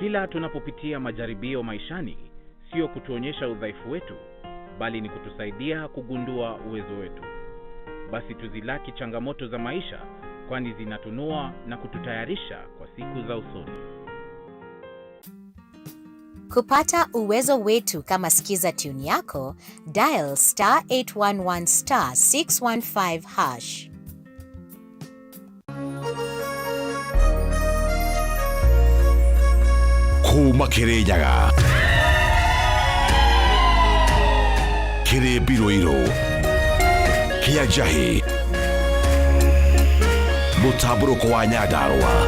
Kila tunapopitia majaribio maishani, sio kutuonyesha udhaifu wetu, bali ni kutusaidia kugundua uwezo wetu. Basi tuzilaki changamoto za maisha, kwani zinatunua na kututayarisha kwa siku za usoni. Kupata uwezo wetu kama Skiza tune yako, dial star 811 star 615 hash. Kuma Kirinyaga kĩrĩ mbirũirũ kĩa njahĩ mũtambũrũko wa Nyandarũa.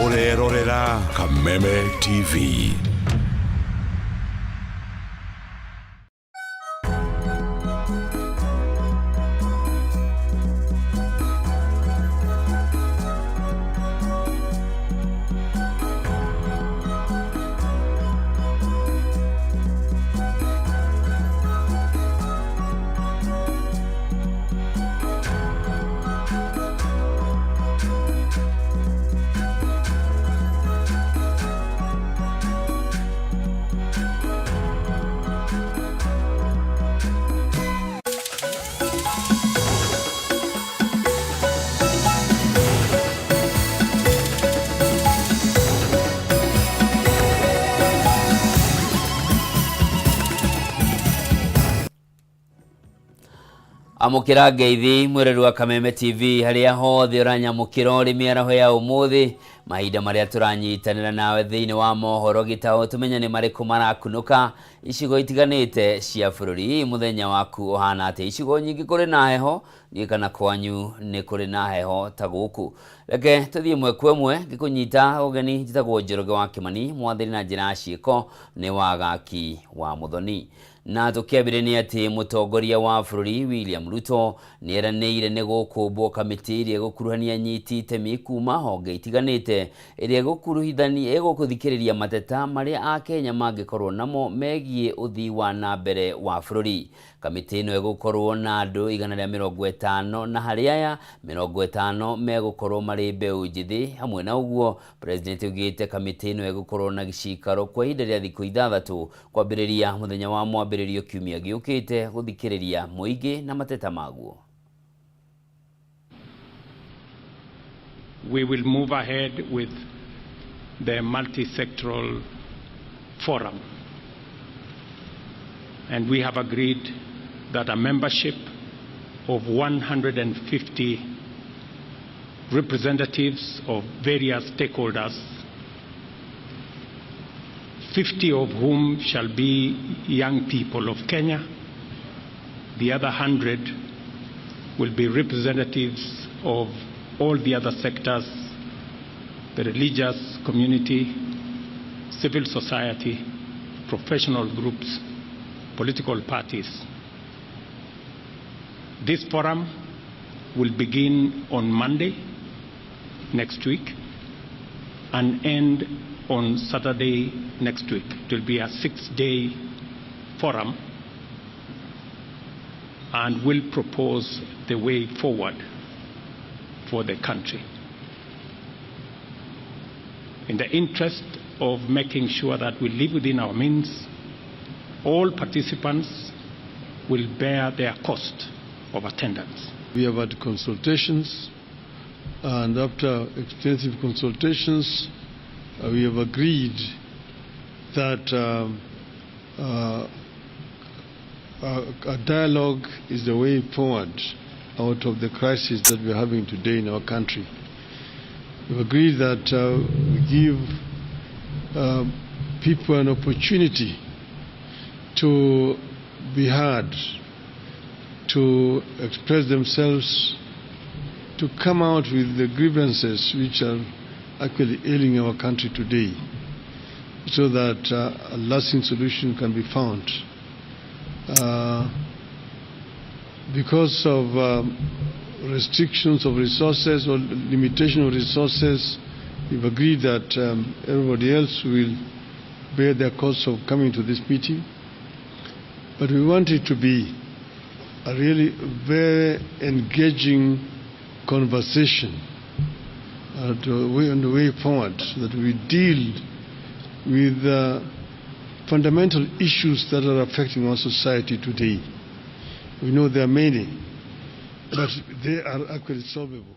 Ũrerorera Kameme TV. Amũkĩra ngeithi mwĩrori wa Kameme TV harĩa hothe ũranyamũkĩra ũrĩ mĩaraho ya ũmũthĩ, mahinda marĩa tũranyitanĩra nawe thĩinĩ wa mohoro gĩtaũ tũmenye nĩ marĩkũ marakunũka icigo itiganĩte cia bũrũri. Mũthenya waku ũhana atĩa? Icigo nyingĩ kũrĩ na heho, niĩ kana kwanyu nĩ kũrĩ na heho ta gũkũ. Reke tũthiĩ ĩmwe kwa ĩmwe ngĩkũnyita ũgeni. Njĩtagwo Njoroge wa Kĩmani, mwathĩri na njĩra ya ciĩko nĩ Wagaki wa Mũthoni. Na tũkĩambĩrĩria nĩ atĩ mũtongoria wa bũrũri William Ruto nĩ eranĩire nĩ gũkũmbwo kamĩtĩ ĩrĩa ĩgũkuruhania anyiti itemi kuma honge itiganĩte ĩrĩa ĩgũthikĩrĩria mateta marĩa Akenya mangĩkorwo namo megiĩ ũthii wa na mbere wa bũrũri. Kamĩtĩ ĩno ĩgũkorwo na andũ 150 na harĩ aya 50 megũkorwo marĩ mbeũ njĩthĩ. Hamwe na ũguo, President augĩte kamĩtĩ ĩno ĩgũkorwo na cikaro kwa ihinda rĩa thikũ 6 kwambĩrĩria mũthenya wa mwambĩrĩrio kiumia gĩũkĩte gũthikĩrĩria mũingĩ na mateta maguo. We will move ahead with the multi-sectoral forum, and we have agreed that a membership of 150 representatives of various stakeholders, 50 of whom shall be young people of Kenya, the other 100 will be representatives of all the other sectors, the religious community, civil society, professional groups, political parties. This forum will begin on Monday next week and end on Saturday next week. It will be a 6-day forum and will propose the way forward for the country. In the interest of making sure that we live within our means, all participants will bear their cost of attendance. We have had consultations, and after extensive consultations, we have agreed that a dialogue is the way forward out of the crisis that we are having today in our country. We've agreed that we give people an opportunity to be heard, to express themselves, to come out with the grievances which are actually ailing our country today, so that a lasting solution can be found. Because of restrictions of resources or limitation of resources, we've agreed that everybody else will bear their costs of coming to this meeting. But we want it to be a really very engaging conversation on the way forward, so that we deal with fundamental issues that are affecting our society today. We know there are many, but they are actually solvable.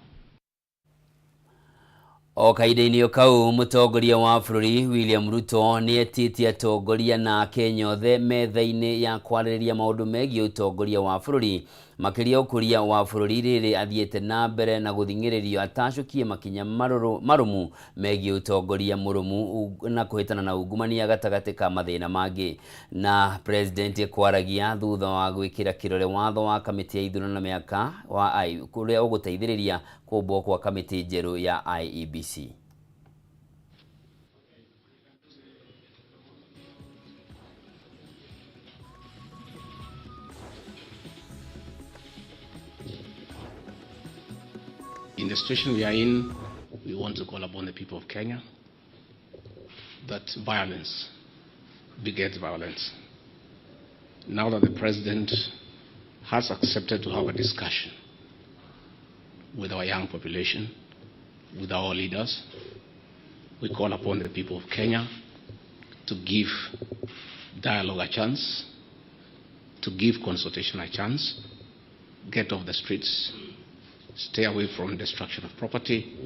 O kahinda-inĩ kau mũtongoria wa bũrũri William Ruto nĩ etĩtie atongoria na Akenya othe metha-inĩ ya kwarĩrĩria maũndũ megiĩ ũtongoria wa bũrũri makĩria ũkũria wa bũrũri rĩrĩ athiĩte na mbere na gũthing'ĩrĩrio atacũkie makinya marũmu megiĩ ũtongoria mũrũmu na kũhĩtana na ungumania gatagatĩ ka mathĩna mangĩ. Na president kwaragia thutha wa gwĩkĩra kĩrore watho wa kamĩtĩ ya ithurano na mĩaka wa kũrĩa ũgũteithĩrĩria kũmbwo kwa kamĩtĩ njerũ ya IEBC. In the situation we are in, we want to call upon the people of Kenya that violence begets violence. Now that the president has accepted to have a discussion with our young population, with our leaders, we call upon the people of Kenya to give dialogue a chance, to give consultation a chance, get off the streets, stay away from destruction of property,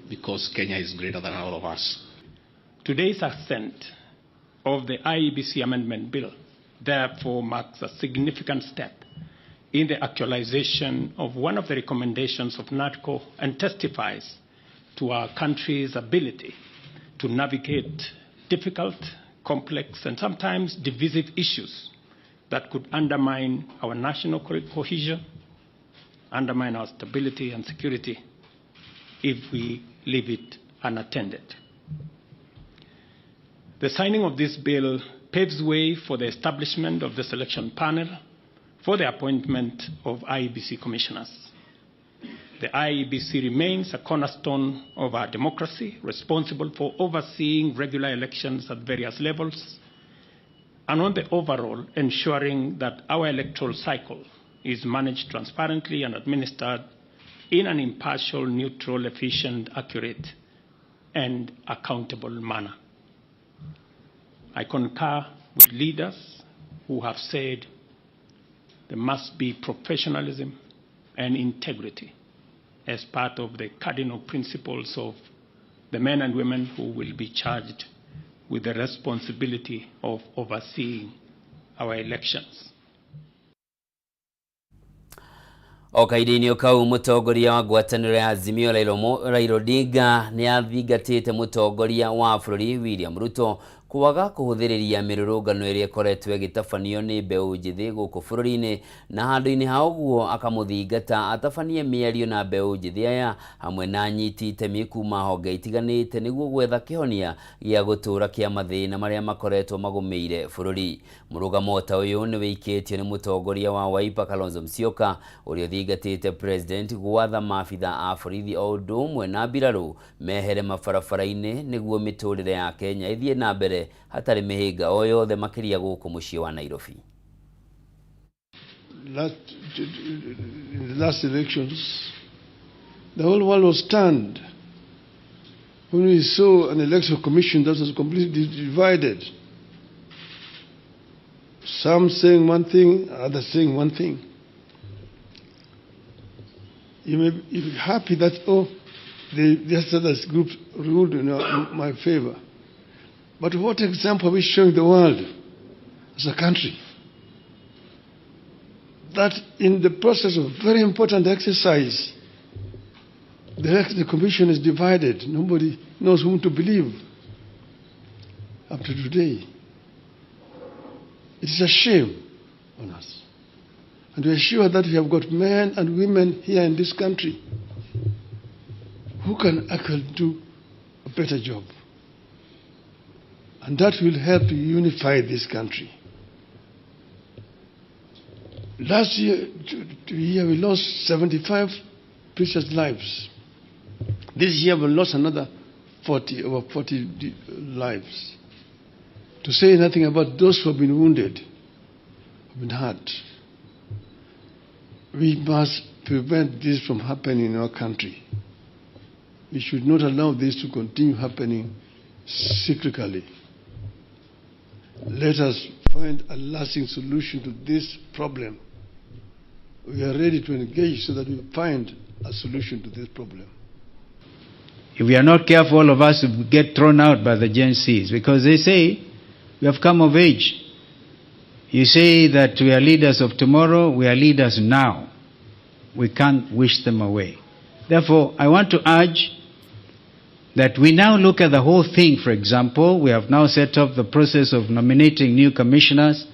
because Kenya is greater than all of us. Today's assent of the IEBC Amendment Bill therefore marks a significant step in the actualization of one of the recommendations of NADCO and testifies to our country's ability to navigate difficult, complex, and sometimes divisive issues that could undermine our national cohesion, undermine our stability and security if we leave it unattended. The signing of this bill paves way for the establishment of the selection panel for the appointment of IEBC commissioners. The IEBC remains a cornerstone of our democracy, responsible for overseeing regular elections at various levels, and on the overall, ensuring that our electoral cycle is managed transparently and administered in an impartial, neutral, efficient, accurate, and accountable manner. I concur with leaders who have said there must be professionalism and integrity as part of the cardinal principles of the men and women who will be charged with the responsibility of overseeing our elections. O kahinda-inĩ kau mũtongoria wa ngwatanĩro ya Azimio Raila Odinga nĩ athingatĩte mũtongoria wa bũrũri William Ruto kwaga kũhũthĩrĩria mĩrũrũngano ĩrĩa ĩkoretwo ĩgĩtabanio nĩ mbeũ njĩthĩ gũkũ bũrũri-inĩ, na handũ-inĩ ha ũguo akamũthingata atabanie mĩario na mbeũ njĩthĩ aya hamwe na anyiti itemi kuma honge itiganĩte nĩguo gwetha kĩhonia gĩa gũtũũra kĩa mathĩna marĩa makoretwo magũmĩire bũrũri. Mũrũgamo ta ũyũ nĩ wĩikĩtio nĩ mũtongoria wa Wiper Kalonzo Musyoka ũrĩa ũthingatĩte president gwatha maabitha a borithi o ũndũ ũmwe na mbirarũ mehere mabarabara-inĩ nĩguo mĩtũrĩre ya Kenya ĩthiĩ na mbere hatarĩ mĩhĩnga o yothe makĩria gũkũ mũciĩ wa Nairobi. In the last elections, the whole world was stunned when we saw an electoral commission that was completely divided. Some saying one thing, others saying one thing. You may be happy that, oh, the other group ruled in my favor. But what example are we showing the world as a country? That in the process of very important exercise, the election commission is divided. Nobody knows whom to believe up to today. It is a shame on us. And we are sure that we have got men and women here in this country who can actually do a better job. And that will help unify this country. Last year we lost 75 precious lives. This year we lost another 40, over 40 lives. To say nothing about those who have been wounded, have been hurt. We must prevent this from happening in our country. We should not allow this to continue happening cyclically. Let us find a lasting solution to this problem. We are ready to engage so that we find a solution to this problem. If we are not careful, all of us will get thrown out by the Gen Zs because they say we have come of age. You say that we are leaders of tomorrow, we are leaders now. We can't wish them away. Therefore, I want to urge that we now look at the whole thing. For example, we have now set up the process of nominating new commissioners.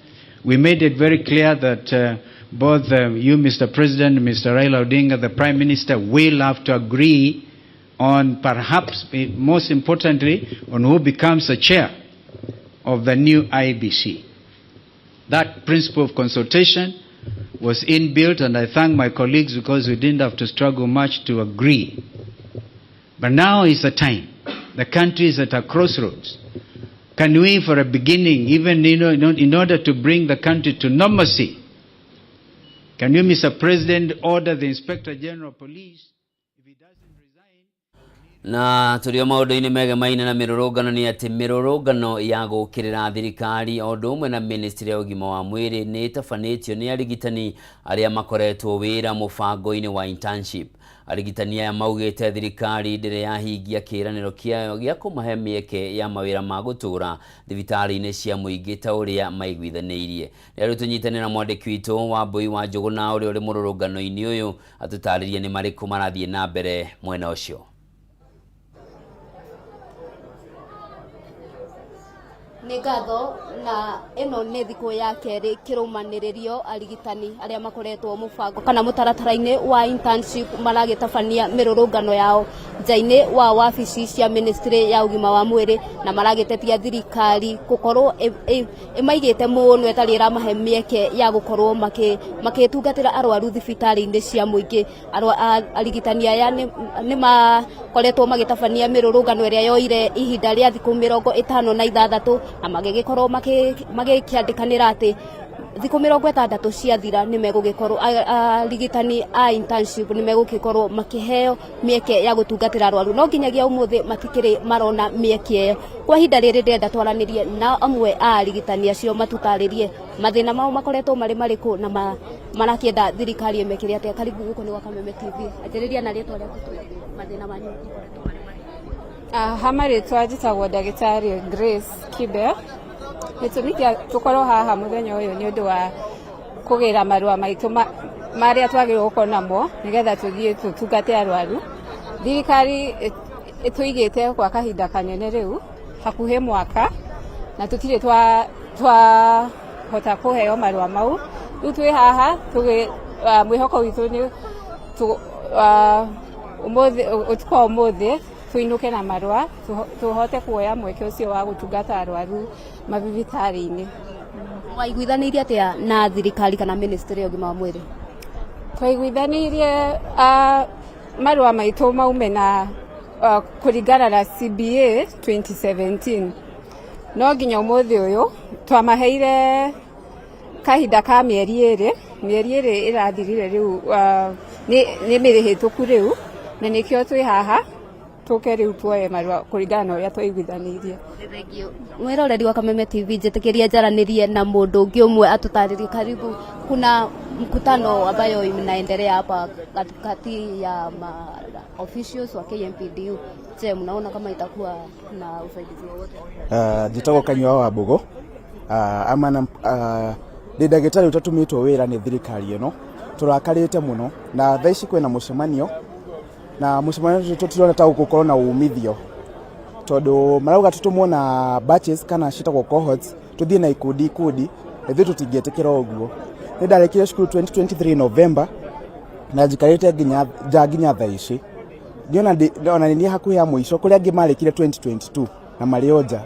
We made it very clear that both you, Mr. President, and Mr. Raila Odinga, the Prime Minister, will have to agree on perhaps, most importantly, on who becomes the chair of the new IEBC. That principle of consultation was inbuilt, and I thank my colleagues because we didn't have to struggle much to agree. But now is the time. The country is at a crossroads. Can we, for a beginning, even in order to bring the country to normalcy, can you, Mr. President, order the Inspector General of Police, if he doesn't resign? Na tũrĩ o maũndũ-inĩ megemaine na mĩrũrũngano nĩ atĩ mĩrũrũngano ya gũkĩrĩra thirikari o ũndũ ũmwe na ministry ya ũgima wa mwĩrĩ nĩ ĩtabanĩtio nĩ arigitani arĩa makoretwo wĩra mũbango-inĩ wa internship. Arigitani aya maugĩte thirikari ndĩrĩ yahingia kĩĩranĩro kĩayo gĩa kũmahe mĩeke ya mawĩra ma gũtũũra thibitarĩ-inĩ cia mũingĩ ta ũrĩa maiguithanĩirie. Rĩu tũnyitane na mwandĩki witũ Wambui wa Njũgũna ũrĩa ũrĩ mũrũrũngano-inĩ ũyũ atũtarĩrie nĩ marĩkũ marathiĩ na mbere mwena ũcio. Nĩ ngatho na ĩno nĩ thikũ ya kerĩ kĩrũmanĩrĩrio arigitani arĩa makoretwo mũbango kana mũtaratara-inĩ wa internship maragĩtabania mĩrũrũngano yao nja-inĩ wa wabici cia ministry ya ũgima wa mwĩrĩ na maragĩtetia thirikari gũkorwo ĩmaigĩte mũno ĩtarĩ ĩramahe mĩeke ya gũkorwo makĩtungatĩra arwaru thibitarĩ-inĩ cia mũingĩ. Arigitani aya nĩ makoretwo magĩtabania mĩrũrũngano ĩrĩa yoire ihinda rĩa thikũ 56 na magĩgĩkorwo magĩkĩandĩkanĩra atĩ thikũ 60 ciathira nĩ megũgĩkorwo arigitani a internship nĩ megũgĩkorwo makĩheo mĩeke ya gũtungatĩra arwaru no nginyagia ũmũthĩ matikĩrĩ marona mĩeke ĩyo. Kwa ihinda rĩrĩ ndĩrenda twaranĩrie na amwe a arigitani acio matũtarĩrie mathĩna mao makoretwo marĩ marĩkũ na marakĩenda thirikari ĩmekĩre atĩa. Karibu gũkũ nĩ gwa Kameme TV. Anjĩrĩria na rĩtwa rĩaku twĩre mathĩna manyu makoretwo marĩ marĩkũ. Ha marĩtwa njĩtagwo ndagĩtarĩ Grace Kibe. Gĩtũmi kĩa tũkorwo haha mũthenya ũyũ nĩ ũndũ wa kũgĩra marũa maitũ marĩa twagĩrĩirwo gũkorwo namo nĩgetha tũthiĩ tũtungate arwaru. Thirikari ĩtũigĩte kwa kahinda kanene rĩu hakuhĩ mwaka na tũtirĩ twahota kũheo marũa mau. Rĩu twĩ haha mwĩhoko witũ nĩ ũmũthĩ ũtukũ wa ũmũthĩ tũinũke na marũa tũhote kuoya mweke ũcio wa gũtungata arwaru mathibitarĩ-inĩ. Waiguithanĩirie atĩa na thirikari kana ministry ya ũgima wa mwĩrĩ? Twaiguithanĩirie marũa maitũ maume na kũringana na CBA 2017 no nginya ũmũthĩ ũyũ twamaheire kahinda ka mĩeri ĩrĩ, mĩeri ĩrĩ ĩrathirire rĩu nĩ mĩhĩtũku rĩu na nĩkĩo twĩ haha tũke rĩu tuoye marũa kũringana na ũrĩa twaiguithanĩirie. Mwĩroreri wa Kameme TV, njĩtĩkĩria njaranĩrie na mũndũ ũngĩ ũmwe atũtarĩrie. Karibu. Kuna mkutano ambayo inaendelea hapa kati ya ma officials wa KMPDU. Je, mnaona kama itakuwa na usaidizi wowote? Njĩtagwo Kanyua wa Mbugo, ama na ndĩ ndagĩtarĩ ũtatũmĩtwo wĩra nĩ thirikari ĩno. Tũrakarĩte mũno na thaa ici kwĩna mũcemanio na mũcemanio ũcio tũtirona ta ũgũkorwo na umithio tondũ marauga tũtũmwo na batches kana ciĩtagwo cohorts, tũthiĩ na ikundi ikundi, na ithuĩ tũtingĩtĩkĩra ũguo. Nĩ ndarĩkirie cukuru 2023 November na njikarĩte nginya nja nginya thaa ici. Ndiona ona nĩ niĩ hakuhĩ ya mũico kũrĩa angĩ marĩkire 2022 na marĩ o nja.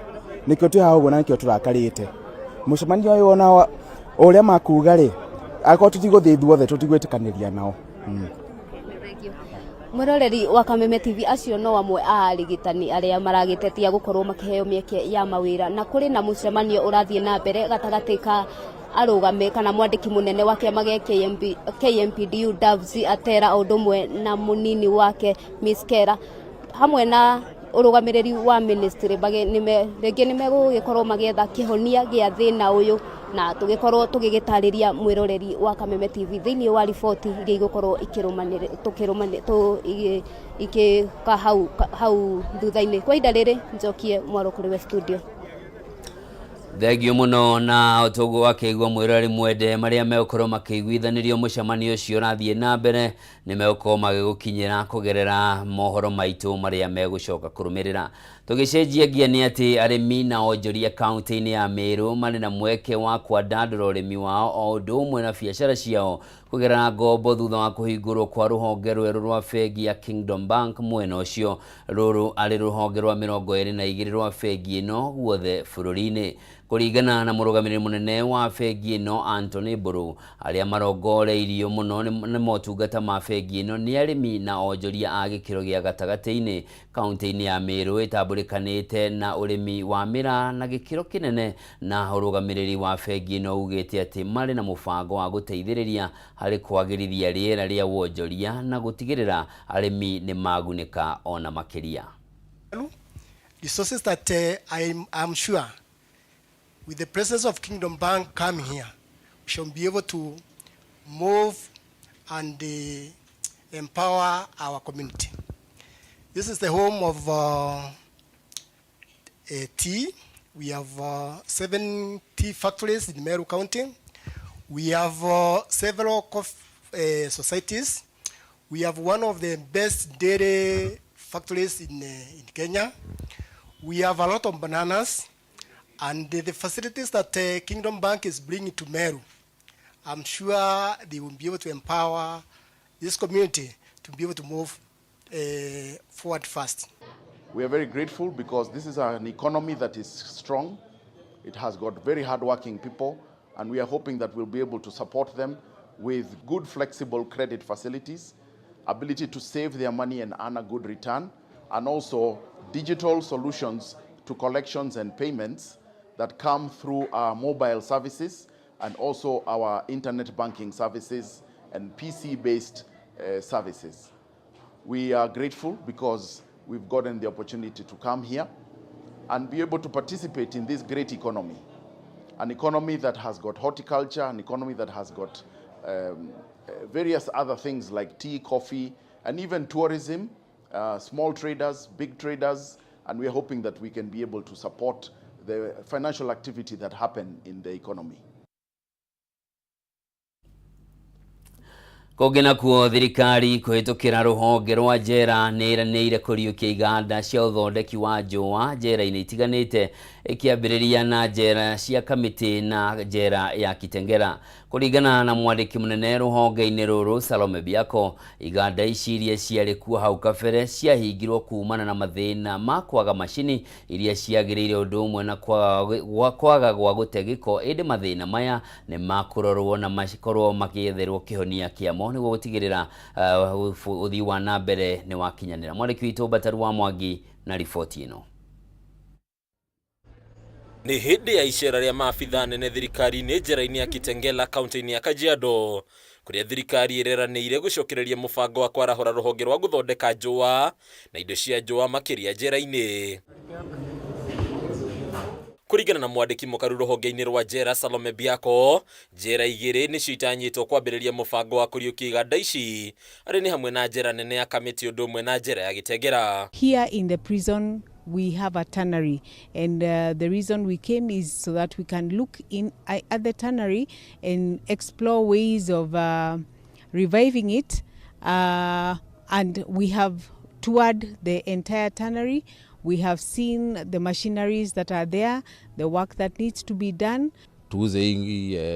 Nĩkĩo twĩ haha ũguo na nĩkĩo tũrakarĩte. Mũcemanio ũyũ ona ũrĩa makuga rĩ, angĩkorwo tũtigũthiĩ ithuothe tũtigwĩtĩkanĩria nao. Mwiroreri wa Kameme TV, acio no amwe a arigitani aria maragitetia gukorwo makiheo mieke ya mawira, na kuri na mucemanio urathie na mbere gatagati ka arugame kana mwandiki munene wa kiama gia KMPDU Davs Atera o ũndũ na munini wake Miss Kera hamwe na urugamiriri wa ministry bage nime ringi nimegũgĩkorwo magĩetha kĩhonia gĩa thĩna ũyũ, na tũgĩkorwo tũgĩgĩtarĩria mwĩroreri wa Kameme TV thĩinĩ wa riboti iria igũkorwo ikĩrũmanĩrĩra ikĩka hau thutha-inĩ. Kwa ihinda rĩrĩ njokie mwaro kũrĩ we studio. Thengio muno na utugu akĩigua mwĩroreri mwende marĩa megũkorwo makĩiguithanĩrio mũcemanio ũcio ũrathiĩ na mbere nĩ megũkorwo magĩgũkinyĩra kũgerera mohoro maitũ marĩa megũcoka kũrũmĩrĩra. Tũgĩcenjia ngia nĩ atĩ arĩmi na onjoria kaunti-inĩ ya Meru marĩ na mweke wa kwandandũra ũrĩmi wao o ũndũ ũmwe na biacara ciao kũgerera ngombo thutha wa kũhingũrwo kwa rũhonge rwerũ rwa bengi ya Kingdom Bank mwena ũcio. Rũrũ arĩ rũhonge rwa 22 rwa bengi ĩno guothe bũrũri-inĩ. Kũringana na mũrũgamĩrĩri mũnene wa bengi ĩno Anthony Mburu, arĩa marongoreirio mũno nĩ motungata ma bengi ĩno nĩ arĩmi na onjoria a gĩkĩro gĩa gatagatĩ-inĩ kaunti-inĩ ya Meru ĩtambũrĩkanĩte na ũrĩmi wa mĩraa na gĩkĩro kĩnene, na ũrũgamĩrĩri wa bengi ĩno ugĩte atĩ marĩ na mũbango wa gũteithĩrĩria harĩ kwagĩrithia rĩera rĩa wonjoria na gũtigĩrĩra arĩmi nĩ magunĩka ona makĩria. Resources that I'm sure with the presence of Kingdom Bank coming here, we shall be able to move and empower our community. This is the home of tea. We have 7 tea factories in Meru County. We have several coffee societies. We have one of the best dairy factories in Kenya. We have a lot of bananas. And the facilities that Kingdom Bank is bringing to Meru, I'm sure they will be able to empower this community to be able to move forward fast. We are very grateful because this is an economy that is strong. It has got very hardworking people, and we are hoping that we'll be able to support them with good, flexible credit facilities, ability to save their money and earn a good return, and also digital solutions to collections and payments that come through our mobile services and also our internet banking services and PC-based services. We are grateful because we've gotten the opportunity to come here and be able to participate in this great economy, an economy that has got horticulture, an economy that has got various other things like tea, coffee, and even tourism, small traders, big traders, and we are hoping that we can be able to support the financial activity that happen in the economy. Kũngĩ nakuo thirikari kũhĩtũkĩra rũhonge rwa njera nĩ ĩranĩire kũriũkia iganda cia ũthondeki wa njũa njera-inĩ itiganĩte ĩkĩambĩrĩria na njera cia Kamiti na njera ya Kitengela. Kũringana na mwandĩki mũnene rũhonge-inĩ rũrũ Salome Biako, iganda ici iria ciarĩ kuo hau kabere ciahingirwo kumana na mathĩna ma kwaga macini iria ciagĩrĩire ũndũ ũmwe na kwaga gwa gũte gĩko, ĩndĩ mathĩna maya nĩ makũrorwo na makorwo makĩetherwo kĩhonia kĩamo nĩguo gũtigĩrĩra ũthii wa na mbere nĩ wakinyanĩra. Mwandĩki witũ Bataru wa Mwangi na riboti ĩno. Nĩ hĩndĩ ya icera rĩa maabitha nene thirikari-inĩ njera-inĩ ya Kitengela kaunti-inĩ ya Kajiado kũrĩa thirikari ĩreranĩire gũcokereria mũbango wa kwarahũra rũhonge rwa gũthondeka njũa na indo cia njũa makĩria njera-inĩ. Kũringana na mwandĩki mũkaru rũhonge-inĩ rwa njera Salome Biako, njera igĩrĩ nĩcio itanyĩtwo kwambĩrĩria mũbango wa kũriũkia iganda ici arĩ nĩ hamwe na njera nene ya Kamiti ũndũ ũmwe na njera ya Gitengela. Here in the prison we have a tannery, and the reason we came is so that we can look in at the tannery and explore ways of reviving it, and we have toured the entire tannery. We have seen the machineries that are there, the work that needs to be done. Tuuze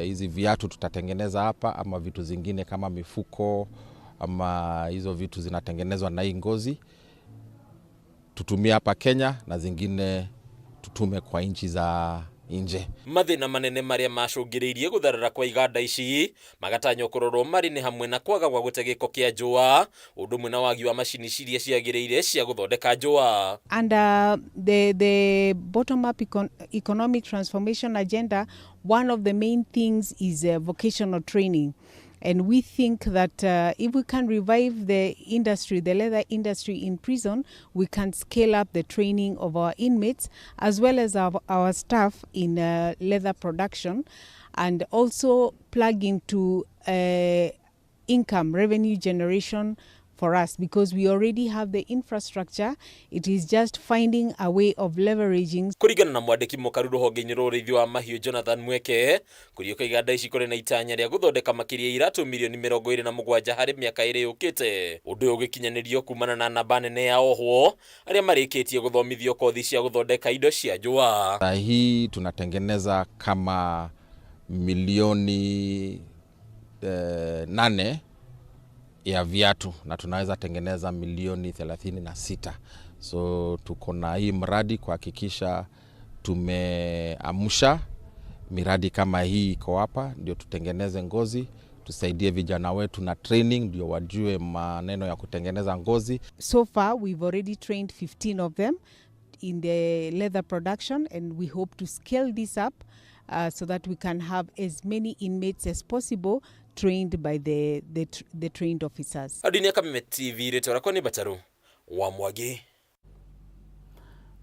hizi viatu tutatengeneza hapa ama vitu zingine kama mifuko ama hizo vitu zinatengenezwa na hii ngozi tutumie hapa Kenya na zingine tutume kwa nchi za nje. Mathĩna manene marĩa macũngĩrĩirie gũtharara kwa iganda ici magatanywo kũrorwo marĩ nĩ hamwe na kwaga gwa gũte gĩko kĩa njũa, ũndũ ũmwe na wagi wa macini ciria ciagĩrĩire cia gũthondeka njũa. Under the bottom-up economic transformation agenda, one of the main things is vocational training. And we think that if we can revive the industry, the leather industry in prison, we can scale up the training of our inmates as well as our staff in leather production, and also plug into income, revenue generation for us, because we already have the infrastructure. It is just finding a way of leveraging. Kũringana na mwandĩki mũkaru rũhonge-inĩ rwa ũrĩithi wa mahiũ Jonathan Mweke, kũriũka iganda ici kũrĩ na itanya rĩa gũthondeka makĩria iratũ mirioni 27 harĩ mĩaka 2 yũkĩte. Ũndũ ũyũ ũgĩkinyanĩrio kumana na namba nene ya ohwo arĩa marĩkĩtie gũthomithio kothi cia gũthondeka indo cia njũa. Saa hii tunatengeneza kama milioni 8 ya viatu na tunaweza tengeneza milioni 36. So tuko na hii mradi kuhakikisha tumeamsha miradi kama hii iko hapa, ndio tutengeneze ngozi, tusaidie vijana wetu na training ndio wajue maneno ya kutengeneza ngozi. So far we've already trained 15 of them in the leather production, and we hope to scale this up so that we can have as many inmates as possible trained by the trained officers. Adini ya Kameme TV, rĩtwa rĩakwa nĩ Bataru wa Mwangi.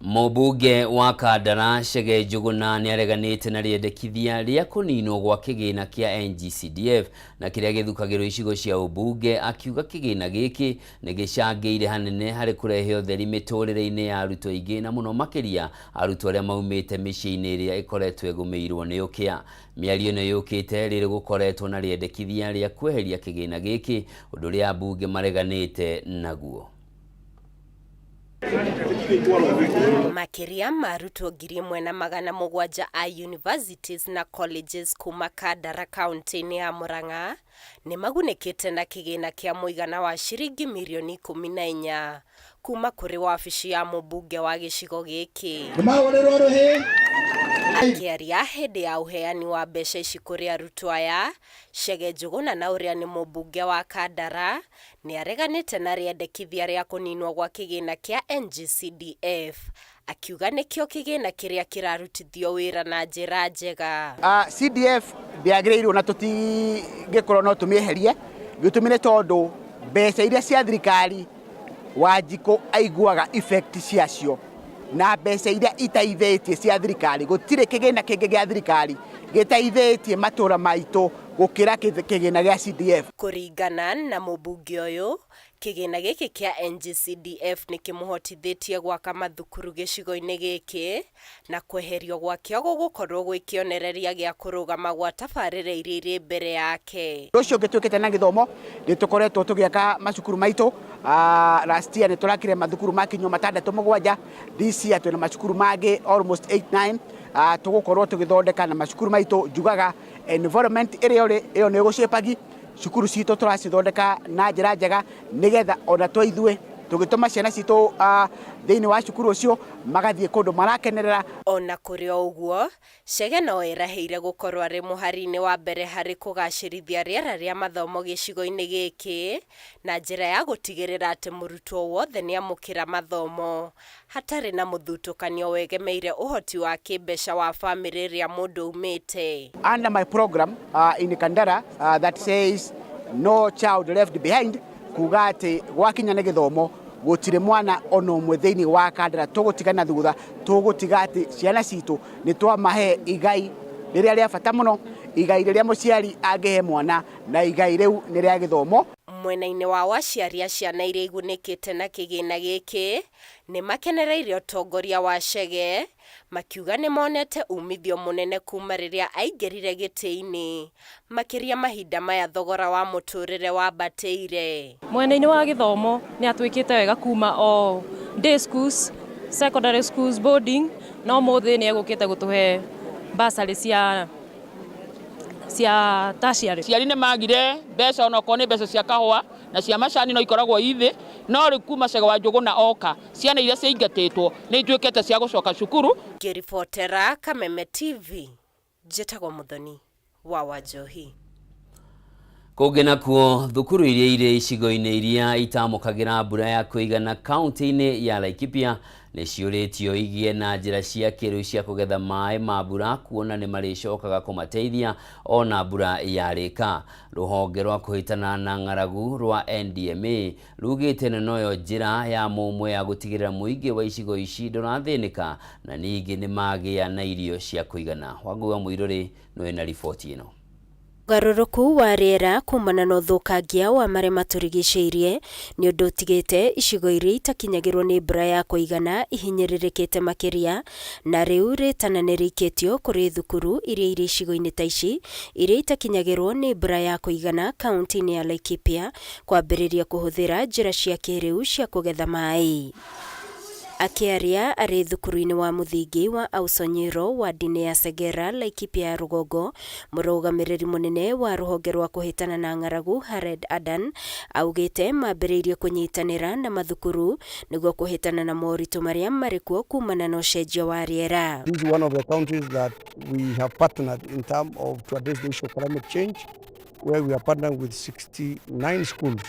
Mũmbunge wa Kandara Chege Njuguna nĩareganĩte na rĩendekithia rĩa kũninwo gwa kĩgĩna kĩa NGCDF na kĩrĩa gĩthukagĩrwo icigo cia ũmbunge, akiuga kĩgĩna gĩkĩ nĩ gĩcangĩire hanene harĩ kũrehe ũtheri mĩtũrĩre-inĩ ya arutwo aingĩ na mũno makĩria arutwo arĩa maumĩte mĩciĩ-inĩ ĩrĩa ĩkoretwo ĩgũmĩirwo nĩ ũkĩa. Mĩario ĩno yũkĩte rĩrĩ gũkoretwo na rĩendekithia rĩa kweheria kĩgĩna gĩkĩ, ũndũ ũrĩa ambunge mareganĩte naguo. Makĩria ma arutwo 1,700 a universities na colleges kuma Kandara kaunti-inĩ ya Murang'a nĩ magunĩkĩte na kĩgĩna kĩa mũigana wa ciringi mirioni 14 kuma kũrĩ wabici ya mũmbunge wa gĩcigo gĩkĩ. Akĩaria hĩndĩ ya ũheani wa mbeca ici kũrĩ arutwo aya, Chege Njuguna na ũrĩa nĩ mũmbunge wa Kandara nĩ areganĩte na rĩendekithia rĩa kũninwo gwa kĩgĩna kĩa NGCDF, akiuga nĩkĩo kĩgĩna kĩrĩa kĩrarutithio wĩra na njĩra njega. CDF ndĩagĩrĩirwo na tũtingĩkorwo no tũmĩeherie, gĩtũmi nĩ tondũ mbeca iria cia thirikari Wanjikũ aiguaga effect ciacio na mbeca iria iteithĩtie cia thirikari, gũtirĩ kĩgĩna kĩngĩ gĩa thirikari gĩteithĩtie matũra maitũ gũkĩra kĩgĩna gĩa CDF. Kũringana na mũmbunge ũyũ, kĩgĩna gĩkĩ kĩa NGCDF nĩ kĩmũhotithĩtie gwaka mathukuru gĩcigo-inĩ gĩkĩ na kweherio gwakĩo gũgũkorwo gwĩ kĩonereria gĩa kũrũgama gwa tabarĩra iria irĩ mbere yake. Ũndũ ũcio ũngĩ twĩkĩte na gĩthomo nĩ tũkoretwo tũgĩaka macukuru maitũ. Last year nĩ tũrakire mathukuru makinywo 6 7, this year twĩna macukuru mangĩ almost 8 9. Tũgũkorwo tũgĩthondeka na macukuru maitũ. Njugaga environment ĩrĩa ũrĩ ĩyo nĩ ĩgũcĩpagi cukuru citũ tũracithondeka na njĩra njega nĩgetha ona twaithuĩ tũgĩtũma ciana citũ thĩinĩ wa cukuru ũcio magathiĩ kũndũ marakenerera. Ona kũrĩ o ũguo, Chege no erahĩire gũkorwo arĩ mũhari-inĩ wa mbere harĩ kũgacĩrithia rĩera rĩa mathomo gĩcigo-inĩ gĩkĩ na njĩra ya gũtigĩrĩra atĩ mũrutwo wothe nĩamũkĩra mathomo hatarĩ na mũthutũkanio wegemeire ũhoti wa kĩmbeca wa bamĩrĩ ĩrĩa mũndũ aumĩte. Under my program in Kandara that says no child left behind, kuga atĩ gwakinya nĩ gĩthomo gũtirĩ mwana ona ũmwe thĩinĩ wa Kandara tũgũtigana thutha, tũgũtiga atĩ ciana citũ nĩ twamahe igai rĩrĩa rĩa bata mũno, igai rĩrĩa mũciari angĩhe mwana, na igai rĩu nĩ rĩa gĩthomo. Mwena-inĩ wa aciari a ciana iria igunĩkĩte na kĩgĩna gĩkĩ nĩ makenereire ũtongoria wa Chege, makiuga nĩ monete umithio mũnene kuma rĩrĩa aingĩrire gĩtĩ-inĩ, makĩria mahinda maya thogora wa mũtũrĩre wambatĩire. Mwena-inĩ wa gĩthomo nĩ atwĩkĩte wega kuma o day schools, secondary schools, boarding, no mũthĩ nĩ egũkĩte gũtũhe bursary cia tertiary. Ciari nĩ magire mbeca onokorwo nĩ mbeca cia kahũa na cia macani no ikoragwo ithĩ, No rĩu kuma Chege wa Njũgũna oka, ciana iria ciaingatĩtwo nĩ ituĩkĩte cia gũcoka cukuru. Ngĩribotera Kameme TV, njĩtagwo Mũthoni wa Wanjohi. Kũngĩ nakuo, thukuru iria irĩ icigo-inĩ iria itamũkagĩra mbura ya kũigana kaunti-inĩ ya Laikipia nĩ ciũrĩtio igĩe na njĩra cia kĩrĩu cia kũgetha maĩ ma mbura kuona nĩ marĩcokaga kũmateithia ona mbura yarĩka. Rũhonge rwa kũhĩtana na ng'aragu rwa NDMA rugĩte ĩno noyo njĩra ya mũmwe ya gũtigĩrĩra mũingĩ wa icigo ici ndũrathĩnĩka na ningĩ nĩ magĩa na irio cia kũigana. Wangũi wa Mũirũrĩ nĩwe na riboti ĩno. Ũgarũrũku wa rĩera kumana na ũthũkangia wa marĩa matũrigicĩirie nĩ ũndũ ũtigĩte icigo iria itakinyagĩrwo nĩ mbura ya kũigana ihinyĩrĩrĩkĩte makĩria, na rĩu rĩtana nĩ rĩikĩtio kũrĩ thukuru iria irĩ icigo-inĩ ta ici iria itakinyagĩrwo nĩ mbura ya kũigana kaunti-inĩ ya Laikipia kwambĩrĩria kũhũthĩra njĩra cia kĩrĩu cia kũgetha maĩ. Akĩaria arĩ thukuru-inĩ wa mũthingi wa Ausonyiro wadi-inĩ ya Segera, Laikipia ya rũgongo, mũrũgamĩrĩri mũnene wa rũhonge rwa kũhĩtana na ng'aragu Hared Adan augĩte mambĩrĩirie kũnyitanĩra na mathukuru nĩguo kũhĩtana na moritũ marĩa marĩ kuo kumana na ũcenjia wa rĩera. This is one of the counties that we have partnered in terms of to address the issue of climate change, where we are partnering with 69 schools.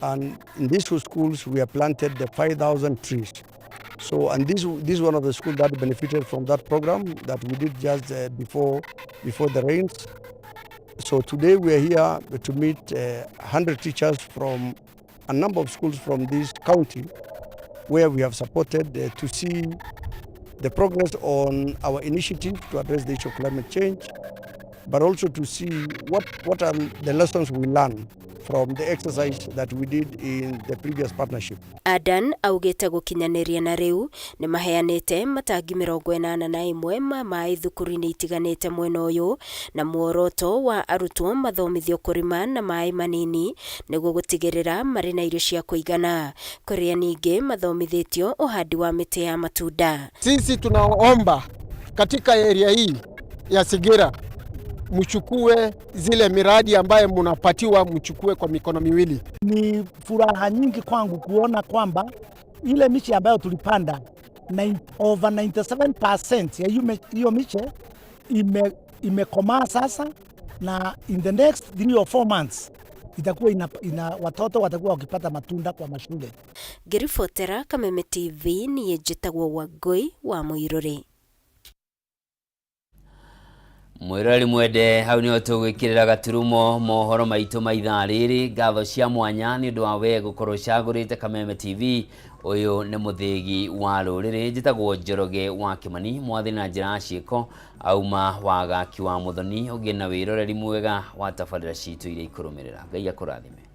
And in these two schools, we have planted the 5,000 trees. So, and this is one of the schools that benefited from that program that we did just before the rains. So today we are here to meet 100 teachers from a number of schools from this county, where we have supported to see the progress on our initiative to address the issue of climate change, but also to see what are the lessons we learned from the exercise that we did in the previous partnership. Adan augĩte gũkinyanĩria na rĩu nĩ maheanĩte matangi 81 ma maĩ thukuru-inĩ itiganĩte mwena ũyũ, na muoroto wa arutwo mathomithio kũrĩma na maĩ manini nĩguo gũtigĩrĩra marĩ na irio cia kũigana. Kũrĩa ningĩ mathomithĩtio ũhandi wa mĩtĩ ya matunda. Sisi tunaomba katika area hii ya Segera mchukue zile miradi ambaye mnapatiwa, mchukue kwa mikono miwili. Ni furaha nyingi kwangu kuona kwamba ile miche ambayo tulipanda over 97% ya hiyo miche imekomaa sasa, na in the next 3 or 4 months itakuwa ina watoto watakuwa wakipata matunda kwa mashule. Ngĩribotera Kameme TV niĩ njĩtagwo Wangũi wa Mũirũrĩ. Mwĩroreri mwende, hau nĩho tũgwĩkĩrĩra gaturumo mohoro maitũ ma ithaa rĩrĩ. Ngatho cia mwanya nĩ ũndũ wa we gũkorwo ũcagũrĩte Kameme TV. Ũyũ nĩ mũthĩgi wa rũrĩrĩ. Njĩtagwo Njoroge wa Kĩmani, mwathi na njĩra ya ciĩko auma wagaki wa Mũthoni. Ũgĩe na wĩroreri mwega wa tabarĩra citũ iria ikũrũmĩrĩra. Ngai akũrathime.